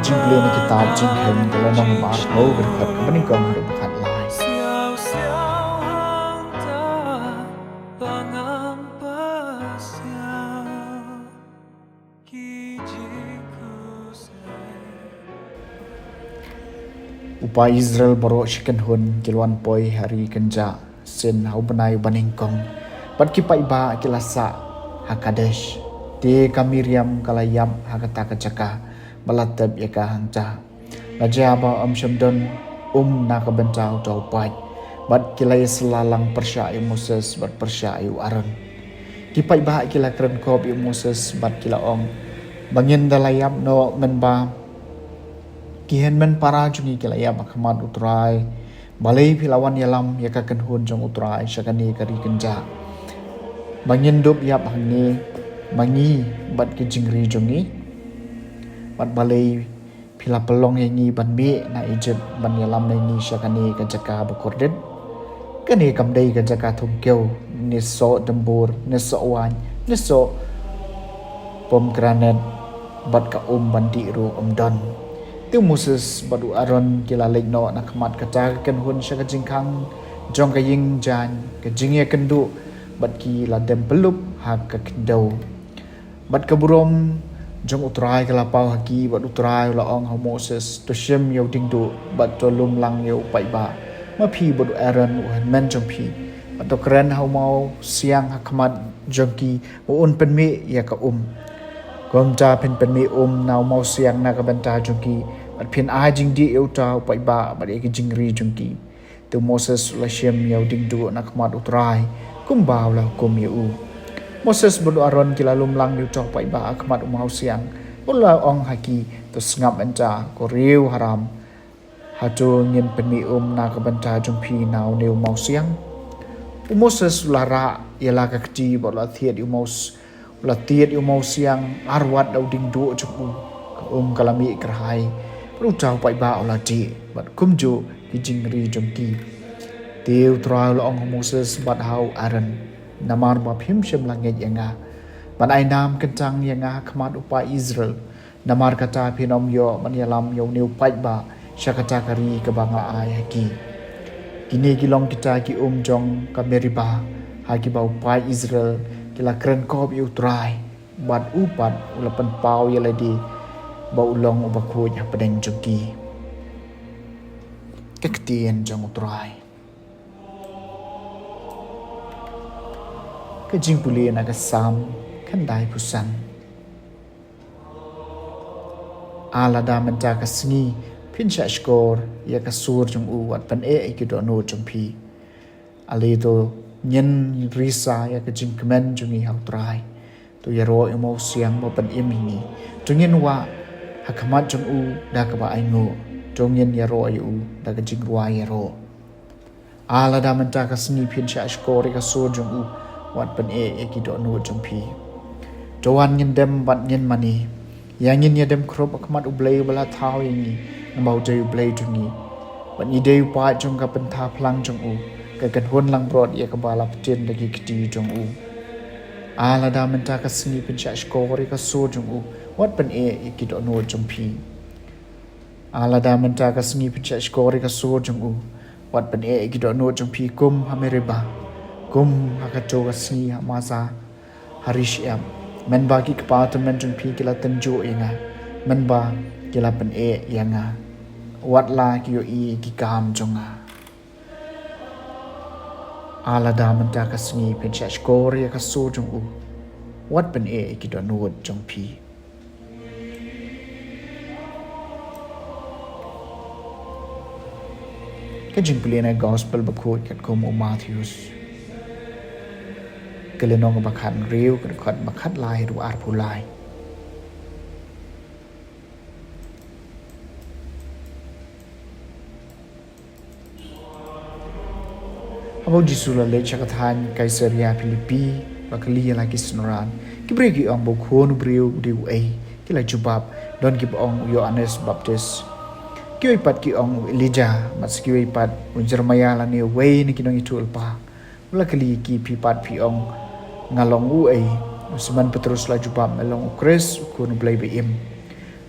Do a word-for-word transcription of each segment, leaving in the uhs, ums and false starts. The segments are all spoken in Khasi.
Jingpule na kitab Jingkheiñ ka lynnong ba arphew, ka dkhot kaba nyngkong haduh ba khatlai. U pa Israel baroh shi kynhun ki la wan poi ha ri kynjah Sin ha u bnai uba nyngkong. Bad ki paidbah ki la sah ha Kadesh. Te ka Miriam ka la ïap ha kata ka jaka ba la tep ïa ka hangta. La jia ba ym shym don um na ka bynta uta u paid. Bad ki la ïasylla lang pyrshah ïa u Moses bad pyrshah ïa u Aaron. Ki paidbah ki la kren kop ïa u Moses bad ki la ong, ba ngin da la ïap noh mynba ki hynmen para jong ngi ki la ïap ha khmat u Trai. Balei phi la wan ïalam ïa ka kynhun jong u Trai sha kane ka ri kynjah? Ba ngin dup ïap hangne ma ngi bad ki jingri jong ngi? Bad balei phi la pynlong ïa ngi ban mih na Egypt ban ïalam ïa ngi sha kane ka jaka ba kordit? Kane kam dei ka jaka thungkiew, ne soh dymbur, ne soh waiñ, ne soh pomegranate, bad ka um ban dih ruh ym don. Te u Moses bad u Aaron ki la leit noh na khmat kata ka kynhun sha ka jingkhang jong ka ïing jaiñ, ka jingïakynduh, bad ki la dem pyllup ha ka khyndew. Bad ka burom jong u Trai ka la paw ha ki, bad u Trai u la ong ha u Moses, to shim ïa u diengduh, bad to lum lang ïa u paidbah, ma phi bad u Aaron u hynmen jong phi, bad to kren ha u mawsiang ha khmat jong ki, ba un pynmih ïa ka um. Kumta phin pynmih um na u mawsiang na ka bynta jong ki, bad phin ai jingdih ïa uta u paidbah bad ïa ki jingri jong ki. Te u Moses u la shim ïa u diengduh na khmat u Trai, kumba u la hukum ïa u. Moses bad u Aaron ki la lum lang ïa uta u paidbah ha khmat u mawsiang, bad u la ong ha ki, to sngap mynta, ko riew haram. Hato ngin pynmih um na ka bynta jong phi na une u mawsiang? U Moses u la rah ïa la ka kti bad u la thied ïa u maws-, u la thied ïa u mawsiang arwat da u diengduh jong u. Ka um ka la mih kyrhai, bad uta u paidbah u la dih, bad kumjuh ki jingri jong ki. Te u Trai u la ong ha u Moses bad ha u Aaron, namar ba phim shym la ngeit ïa nga ban ai nam kyntang ïa nga ha khmat u paid Israel. Namar kata phin ym ïoh ban ïalam ïa une u paidbah sha kata ka ri kaba nga ai ha ki. Kine ki long kita ki um jong ka Meribah, ha kiba u paid Israel ki la kren kop ïa u Trai, bad u pat u la pynpaw ïa lade ba u long uba khuid hapdeng jong ki. Ka ktien jong u Trai. Ka jingpule na ka Salm khyndaiphew san. A lada mynta ka sngi phin shah shkor ïa ka sur jong u, wat pyneh ïa ki dohnud jong phi. Ale to ngin risa ïa ka jingkmen jong ngi ha u Trai. To ïaroh ïa u mawsiang ba pynim ïa ngi. To ngin wah ha khmat jong u da kaba ainguh. To ngin ïaroh ïa u da ka jingrwai ïaroh. A lada mynta ka sngi phin shah shkor ïa ka sur jong u, wat pyneh ïa ki dohnud jong phi. To wan ngin dem bad ngin mane. Ïa ngin ïa dem khrup ha khmat U Blei uba la thaw ïa ngi, namar u dei U Blei jong ngi. Bad ngi dei u paid jong ka bynta phlang jong u, ka kynhun langbrot ïa kaba la pyntin da ki kti jong u. A lada mynta ka sngi phin shah shkor ïa ka sur jong u, wat pyneh ïa ki dohnud jong phi. A lada mynta ka sngi phin shah shkor ïa ka sur jong u, wat pyneh ïa ki dohnud jong phi kum ha Meribah, kum ha kato ka sngi ha Massah ha ri shyiap. Mynba ki kpa tymmen jong phi ki la tynjuh ïa nga, mynba ki la pyneh ïa nga, wat la ki ïohi ïa ki kam jong nga. A lada mynta ka sngi phin shah shkor ïa ka sur jong u, wat pyneh ïa ki dohnud jong phi. Ka jingpule na Gospel bakhuid katkum u Mathaios. Ka lynnong ba khathynriew, ka dkhot ba khatlai haduh arphew lai. Haba u Jisu u la leit sha ka thaiñ Kaisaria Philippi, u la kylli ïa la ki synran, ki briew ki ong ba u Khun u briew u dei uei? Ki la jubab, don kiba ong u Ïoannis Baptis, kiwei pat ki ong u Elijah, bad sa kiwei pat u Jeremaïah lane uwei na ki nongïathuhlypa. U la kylli ïa ki, phi pat phi ong nga long uei? U Simon Petrus u la jubab, me long u Khrist, u Khun u Blei ba im.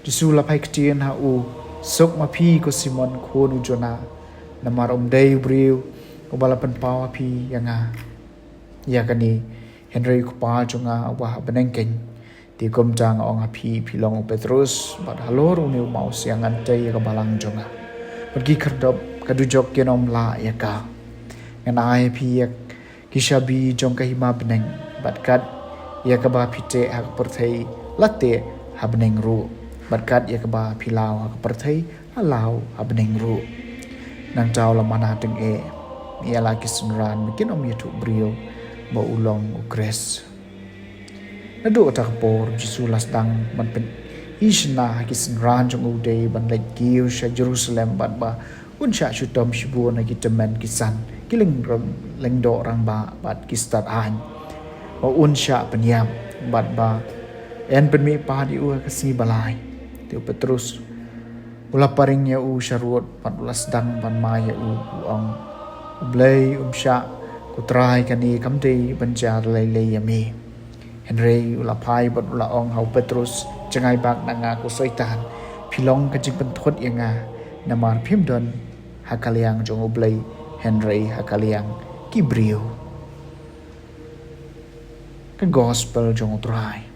Jisu la phai ktien ha u, suk ma phi ko Simon khun u Jona, namar um dei u briew uba la pynpaw ha phi ïa nga, ïa kane, hynrei u Kpa jong nga uba ha bneng keiñ. Te kumta nga ong ha phi, phi long u Petrus, bad halor une u mawsiang ngan tei ïa ka balang jong nga, bad ki khyrdop ka dujok kin ym lah ïa ka. Ngan ai ha phi ïa ki shabi jong ka hima bneng, bad kat ïa kaba phi teh ha ka pyrthei la teh ha bneng ruh, bad kat ïa kaba phi law ha ka pyrthei la law ha bneng ruh. Nangta u la mana tyngeh ïa la ki synran ba kin ym ïathuh briew ba u long u Khrist. Naduh kata ka por Jisu la sdang ban pyn-i shynna ha ki synran jong u, dei ban leit kiew sha Jerusalem, bad ba un shah shitom shibun ha ki tymmen ki san, ki lyngdoh rangbah bad ki stad aiñ, ba un shah pynïap, bad ba yn pynmih pat ïa u ha ka sngi ba lai. Te u Petrus u la pyrshang ïa u sharud, bad u la sdang ban mai ïa u, u ong, U Blei, um shah, ko Trai, kane kam dei ban jia lei lei ïa me. Hynrei u la phai bad u la ong ha u Petrus, Jngai bak na nga ko Soitan, phi long ka jingpynthut ïa nga, namar phim don ha ka liang jong U Blei, hynrei ha ka liang ki briew. Ka Gospel jong U Trai.